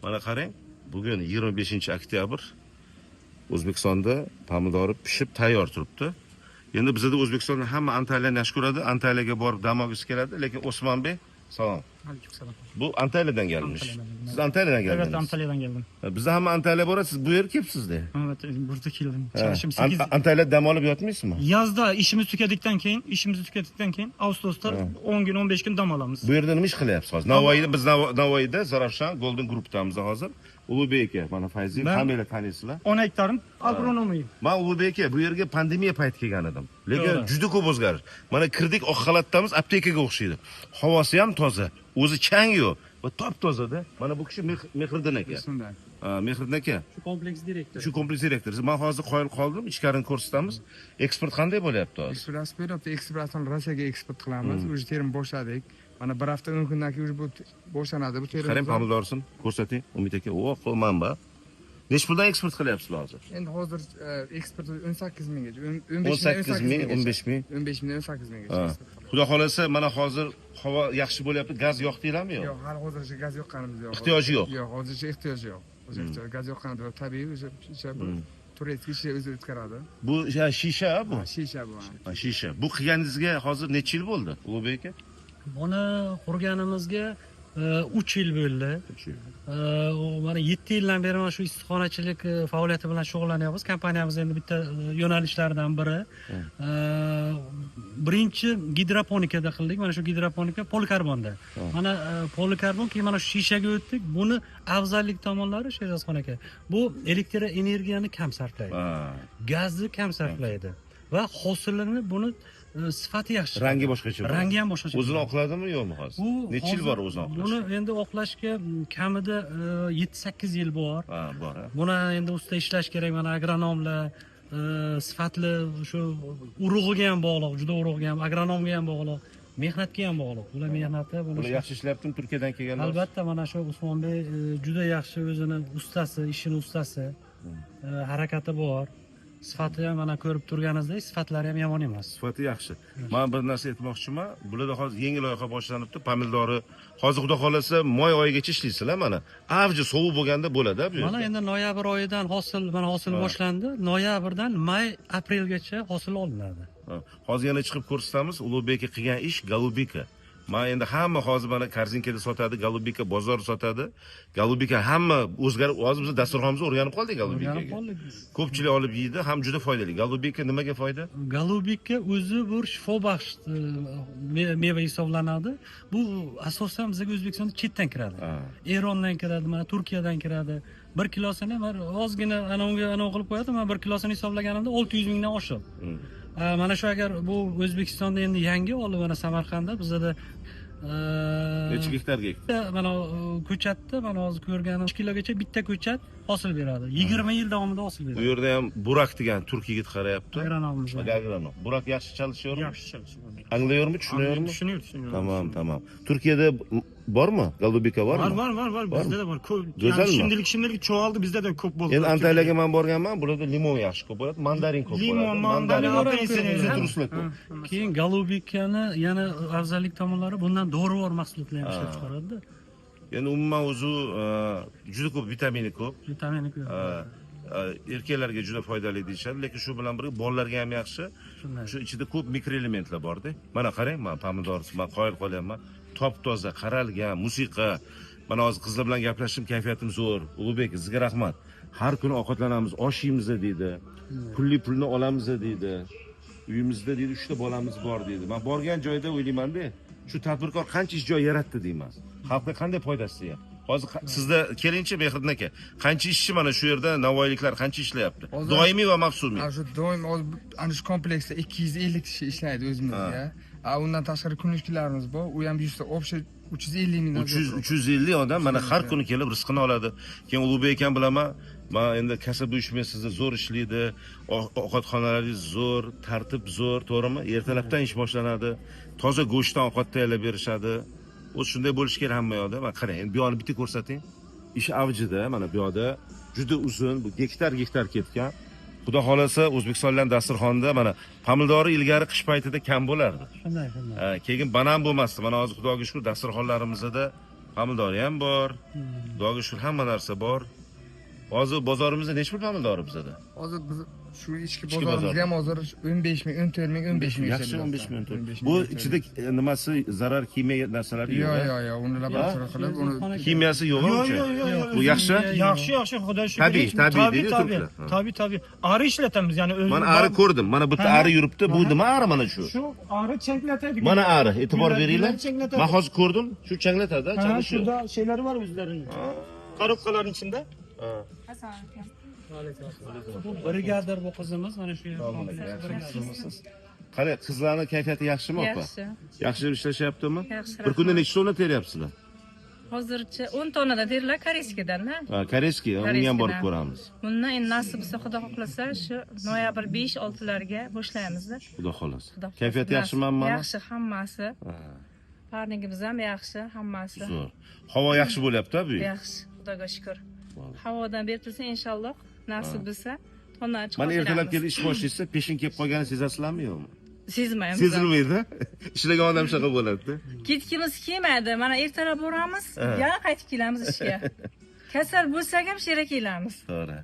Mana qarang, bugun 25 oktyabr. O'zbekistonda pomidori pishib tayyor turibdi. Endi bizada O'zbekistonda hamma Antaliyani yaxshi ko'radi. Antaliyaga borib dam olgisi keladi, lekin Osmonbek, salom. Aleykümselam. Bu Antalyadan gelmiş. Antalya'dan. Siz Antalya'dan geldiniz. Evet, Antalya'dan geldim. Bizda hamma Antalya boradi, siz bu yerga kelibsiz-da. Evet, burada geldim. Ha. Çalışım 8 Antalyada dam olib yotmaysizmi? Yazda işimiz tükettikten keyin, işimizi tükettikten keyin Ağustos'ta 10 gün 15 gün dam alamız. Bu yerda nima ish qilyapsiz hozir? Navoiyda biz Navoiyda Zarafshan Golden Group'damiz hozir. Ulug'bek aka, mana Fayziyev, hammanglar taniysizlar. 10 hektarın agronomuyum. Man Ulug'bek aka, bu yerga pandemiya payti kelgan edim. Lekin To'g'ri. juda ko'p o'zgarish. Mana kirdik, oq xalatdamiz, aptekaga o'xshaydi. Havosi ham toza, o'zi chang yo'q va top tozada. Mana bu kishi Mehriddin aka. Shunday. Ha, Mehriddin aka, Şu kompleks direktörü. shu kompleks direktori. Man hozir qoyil qoldim, ichkarini ko'rsatamiz. Eksport qanday bo'lyapti hozir? Eksport beryapti. Eksport asosan Rossiyaga eksport qilamiz. Уже terim boshladik. Mana bir hafta 10 kundan keyin уже bu boshlanadi bu terim. Qarang, pomidorsin, ko'rsating. Umid aka, o manba. Nechi puldan eksport qilyapsizlar hozir? Endi hozir eksport 18 minggacha, 15 18 ming, 15 ming. 15 mingdan 18 minggacha Ha. eksport qilamiz. Xudo xolasa, mana hozir havo yaxshi bo'lyapti. Gaz yoqdinglarmi yo'q? Yo'q, hali hozircha gaz yoqqanimiz yo'q. Ehtiyoji yo'q. Yo'q, hozircha ehtiyoji yo'q. Hozircha gaz yoqqanimiz yo'q. Tabiiy o'sha shisha bu турецкий shisha o'zi o'tkazadi. Bu shisha bu. Ha, shisha bu. Ha, shisha. Bu qilganingizga hozir necha yil bo'ldi, Ulug'bek aka? Buni qurganimizga 3 yil bo'ldi. 3 yil. U mana 7 yildan beri mana shu issiqxonachilik faoliyati bilan shug'ullanyapmiz. Kompaniyamiz endi bitta yo'nalishlaridan biri. Birinchi gidroponikada qildik. Mana shu gidroponika polikarbonda. Mana polikarbon, keyin mana shu shishaga o'tdik. Buni afzallik tomonlari, Sherzodxon aka, bu elektr energiyani kam sarflaydi. Gazni kam sarflaydi va hosilini buni sifati yaxshi. Rangi boshqacha bo'ladi. Rangi ham boshqacha. O'zini oqladimi yo'qmi hozir? Bu Necha yil bor o'zini oqlash? Buni endi oqlashga kamida 7-8 yil bor. Ha, bor. Ha. Buni endi ustida ishlash kerak, mana agronomlar sifatli shu urug'iga ham bog'liq, juda urug'iga ham, agronomga ham bog'liq, mehnatga ham bog'liq. Bular mehnati, buni Bular yaxshi ishlayaptimi Turkiyadan kelganlar? Albatta, mana shu Usmonbek juda yaxshi o'zini ustasi, ishini ustasi. Harakati bor. Sifati ham mana ko'rib turganingizdek, sifatlari ham yomon emas. Sifati yaxshi. Men bir narsa aytmoqchiman. Bularda hozir yangi loyiha boshlanibdi. Pomidori hozir xudo xolasa may oyigacha ishlaysizlar mana. Avji sovuq bo'lganda bo'ladi bu yerda. Mana endi noyabr oyidan hosil, mana hosil boshlandi. Noyabrdan may, aprelgacha hosil olinadi. Ha. Hozir yana chiqib ko'rsatamiz. Ulug'bek qilgan ish golubika. Man endi hamma hozir mana korzinkada sotadi, golubika bozor sotadi. Golubika hamma o'zgarib, hozir biz dasturxonimizda o'rganib qoldik O'rganib golubikaga. qoldik. Ko'pchilik olib yeydi, ham juda foydali. Golubika nimaga foyda? Golubika o'zi bir shifobaxsh meva hisoblanadi. Bu asosan bizga O'zbekistonda chetdan kiradi. Erondan kiradi, mana Turkiyadan kiradi. Bir kilosini bir ozgina ana unga ana qilib qo'yadi. Men bir kilosini hisoblaganimda 600 mingdan oshiq. Mana shu agar bu O'zbekistonda endi yangi olib, mana Samarqandda bizada Necha gektarga ekdi? Mana ko'chatda mana hozir ko'rganim 3 kilogacha bitta ko'chat hosil beradi. 20 yil davomida hosil Bu beradi. yerda ham Burak degan turk yigit qarayapti. Agronomimiz. Agronom. Burak yaxshi chalishyormi? Yaxshi çalışıyor. Anglayormi, tushunyormi? Düşünüyor, düşünüyor. Tamam, tamam. Türkiye'de bormi? Golubika bormi? Var var var var. Bizde de var. Güzel Yani mi? şimdilik çoğaldı, bizde de çok bol. Endi Antalyaga men borganman, bularda limon yaxshi ko'p bo'ladi, mandarin ko'p bo'ladi. Limon, mandarin, apelsin, sitruslar ko'p. Keyin golubikani yana afzallik tomonlari, bundan dorivor mahsulotlar ham ishlab chiqaradida. Endi umuman o'zi juda ko'p vitamini ko'p. Vitamini ko'p. Erkaklarga juda foydali deyishadi, lekin shu bilan birga bolalarga ham yaxshi. Shunday. Shu ichida ko'p mikroelementlar borda. Mana qarang, men pomidor, men qoyil qolyapman. Top toza, qaralgan, musiqa. Mana hozir qizlar bilan gaplashdim, kayfiyatim zo'r. Ulug'bek, sizga rahmat. Har kuni ovqatlanamiz, osh yeymiz deydi. Pulli pulni olamiz deydi. Uyimizda deydi 3 ta bolamiz bor deydi. Men borgan joyda o'ylayman-da, shu tadbirkor qancha ish joy yaratdi deyman. Xalqqa qanday foydasi deyapti. Hozir sizda kelingchi Mehriddin aka, qancha ishchi mana shu yerda navoiyliklar qancha ishlayapti? Doimiy va mavsumiy. Shu doim hozir ana shu kompleksda 250 kishi ishlaydi o'zimizga. Undan tashqari kunliklarimiz bor, u ham 100 ta, общий 350 mingdan 350 odam mana har kuni kelib rizqini oladi. Keyin Ulug'bek akam bilaman, man endi kasaba uyushmasida zo'r ishlaydi, ovqatxonalaringiz zo'r, tartib zo'r, to'g'rimi? Ertalabdan ish boshlanadi. Toza go'shtdan ovqat tayyorlab berishadi. O'zi shunday bo'lishi kerak hamma yoqda. Mana qarang, endi bu yoqni bitta ko'rsating. Ish avjida, mana bu yoqda juda uzun, bu gektar gektar ketgan. Xudo xolasa O'zbekistondan dasturxonda mana pomidori ilgari qish paytida kam bo'lardi. Shunday, shunday. Keyin banan bo'lmasdi. Mana hozir Xudoga shukr dasturxonlarimizda Pomidori ham bor. Xudoga shukur, hamma narsa bor. Hozir bozorimizda necha pul pomidori bizada? Hozir biz shu ichki bozorimizga ham hozir 15 ming, 14 ming, 15 ming. Yaxshi, 15 ming. Bu ichida nimasi zarar, kimyo narsalari yo'q. Yo'q, yo'q, yo'q, uni laboratoriya qilib, uni kimyosi yo'q uncha. Bu yaxshi? Yaxshi, yaxshi, xudo shukr. Tabiiy, tabiiy, tabiiy. Tabiiy, tabiiy. Ari ishlatamiz, ya'ni o'zimiz. Mana ari ko'rdim. Mana bu ari yuribdi. Bu nima ari mana shu? Shu ari changlatadi. Mana ari, e'tibor beringlar. Men hozir ko'rdim, shu changlatadi, ha, shunda şeylari var o'zlarining. Korobkalarning ichida. Bu brigadir bu qizimiz mana shu yerda. Qarang, qizlarning kayfiyati yaxshimi opa? Yaxshi. Yaxshi ishlashyaptimi? Yaxshi. Bir kunda necha tonna teryapsizlar? Hozircha 10 tonnadan teriladi Koreyskidan. Ha, Koreyskiy, unga ham borib ko'ramiz. Bundan endi nasib bo'lsa, Xudo xohlasa, shu noyabr 5-6larga boshlaymiz-da. Xudo xohlasa. Kayfiyati yaxshimi hammani? Yaxshi, hammasi. Parnigimiz ham yaxshi, hammasi. Zo'r. Havo yaxshi bo'lyapti-a bu yil? Yaxshi, Xudoga shukr. Havodan berib tursa inshaalloh, nasib bo'lsa, tonna chiqib. Mana ertalab kelib ish boshlaysiz, peshin kelib qolganini sezasizlarmi yo'qmi? Sezmaymiz. Sezilmaydi. Ishlagan odam shunaqa bo'ladi-da. Ketgimiz kelmaydi. Mana ertalab boramiz, yana qaytib kelamiz ishga. Kasal bo'lsak ham shu yerga kelamiz. To'g'ri.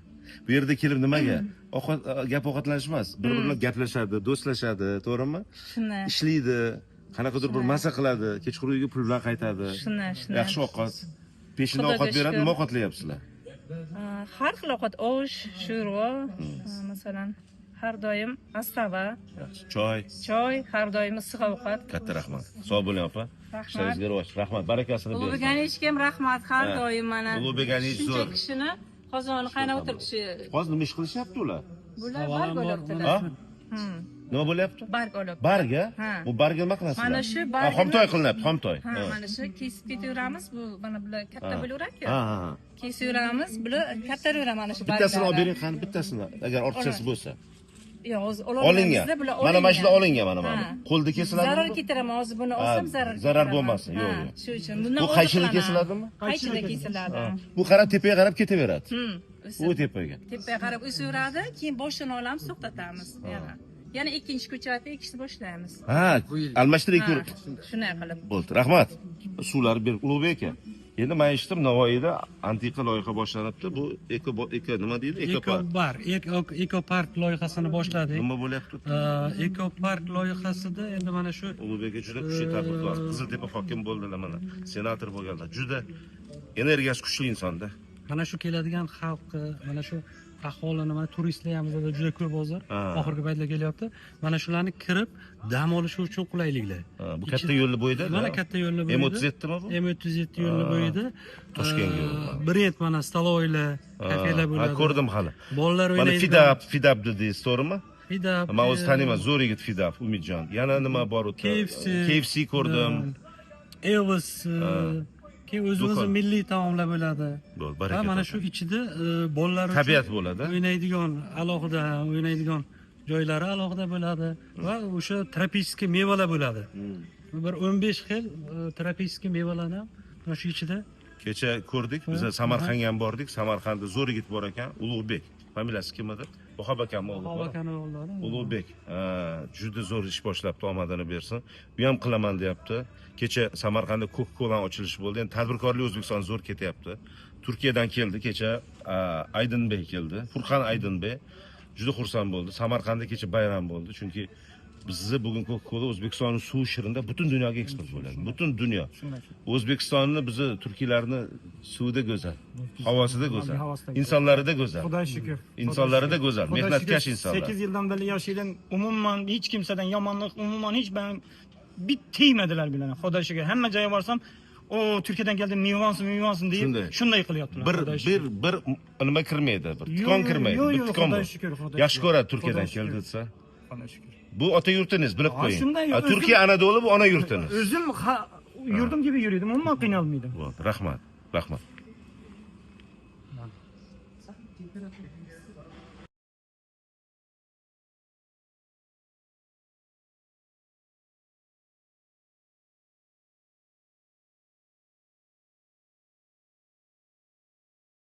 Bu yerda kelib nimaga? Ovqat, gap ovqatlanish emas, bir-biri bilan gaplashadi, do'stlashadi, to'g'rimi? Shunday. Ishlaydi, qanaqadir bir maza qiladi, kechqurun uyga pul bilan qaytadi. Shunday, shunday. Yaxshi ovqat. Peshinda ovqat beradi, nima ovqatlayapsizlar? Har xil ovqat, osh, sho'rva, masalan, har doim astava, choy, choy, har doim issiq ovqat. Katta rahmat. Sog' bo'ling opa. Rahmat. Ishlaringizga rivoj. Rahmat, barakasini bersin. Ulug'bek Anichga ham rahmat, har doim mana. Ulug'bek Anich shuncha zo'r. kishini qozoni qaynab o'tiribdi. Hozir nima ish qilishyapti ular? Bular barg olyaptilar. Nima bo'lyapti? Barg olyapti. Barg, ha? Bu barg nima qilasizlar? Mana shu barg. Xomtoy qilinyapti, xomtoy. Ha, mana shu kesib ketaveramiz. Bu mana bular katta bo'laveradi-ku. Ha, ha. Kesaveramiz, bular kattaveradi mana shu barglar. Bittasini olib bering, qani bittasini, agar ortiqchasi bo'lsa. Yo'q, hozir olingan. Mana mana shular olingan, mana mana. Qo'lda kesiladimi? Zarar keltiraman, hozir buni olsam zarar. Zarar bo'lmasin, yo'q, yo'q. Shu uchun bundan bu qayshida kesiladimi? Qayshida kesiladi. Bu qarab tepaga qarab ketaveradi. U tepaga. Tepaga qarab o'saveradi, keyin boshini olamiz, to'xtatamiz. Yana. Yana ikkinchi ko'chatni ekishni boshlaymiz. Ha, almashtirib ko'rib. Shunday qilib. Bo'ldi, rahmat. Suvlarni berib, Ulug'bek aka. Endi men eshitdim, Navoiyda antiqa loyiha boshlanibdi. Bu eko nima deydi? Ekopark. Ekopark loyihasini boshladik. Nima bo'lyapti? Ekopark loyihasida endi mana shu Ulug'bek aka juda kuchli tadbirkor. Qiziltepa hokim bo'ldilar mana, senator bo'lganlar. Juda energiyasi kuchli insonda. Mana shu keladigan xalqni, mana shu aholini, mana turistlar ham bizda juda ko'p hozir oxirgi paytlar kelyapti. Mana shularni kirib dam olishi uchun qulayliklar. Bu katta yo'lni bo'yida. Mana katta yo'lni bo'yida. M37 mi bu? M37 yo'lni bo'yida. Toshkentga. Brend mana stoloylar, kafelar bo'ladi. Ha, ko'rdim hali. Bolalar o'ynaydi. Mana Fidab dedingiz, to'g'rimi? Fidab. Men o'zi taniyman, zo'r yigit Fidab, Umidjon. Yana nima bor u yerda? KFC ko'rdim. Elvis. Keyin o'zimizni milliy taomlar bo'ladi. Bo'ldi, mana shu ichida bolalar uchun tabiat bo'ladi. O'ynaydigan, alohida o'ynaydigan joylari alohida bo'ladi va o'sha tropik mevalar bo'ladi. Bir 15 xil tropik mevalarni ham mana shu ichida. Kecha ko'rdik, biz Samarqandga ham bordik. Samarqandda zo'r yigit bor ekan, Ulug'bek. Familiyasi kim edi? Vahob akamning o'g'li. Vahob akaning o'g'illari. Ulug'bek juda zo'r ish boshlabdi, omadini bersin. Bu ham qilaman deyapti. Kecha Samarqandda Coca-Cola ochilishi bo'ldi. Endi tadbirkorlik O'zbekiston zo'r ketyapti. Turkiyadan keldi kecha, Aydinbey keldi. Furqon Aydinbey juda xursand bo'ldi. Samarqandda kecha bayram bo'ldi, chunki bizni bugun Coca-Cola O'zbekistonning suvi shirinda butun dunyoga eksport bo'ladi. Butun dunyo. O'zbekistonni bizni turkiylarni suvida go'zal, havosida go'zal, insonlarida go'zal. Xudoga shukr. Insonlarida go'zal, mehnatkash insonlar. 8 yildan beri yashaydim. Umuman hech kimsadan yomonlik, umuman hech ben bir tegmadilar bilan. Xudoga shukr. Hamma joyga borsam, o Turkiyadan keldim, miyvonsin, miyvonsin deyib shunday qilyaptilar. Bir nima kirmaydi, bir tikon kirmaydi, bir tikon. Yaxshi ko'radi Turkiyadan keldi desa. Xudoga shukr. Bu ota yurtiniz, bilib qo'ying. Turkiya Anadolu bu ona yurtiniz. O'zim yurdim gibi yurdim, umuman qiynalmaydim. Rahmat, rahmat.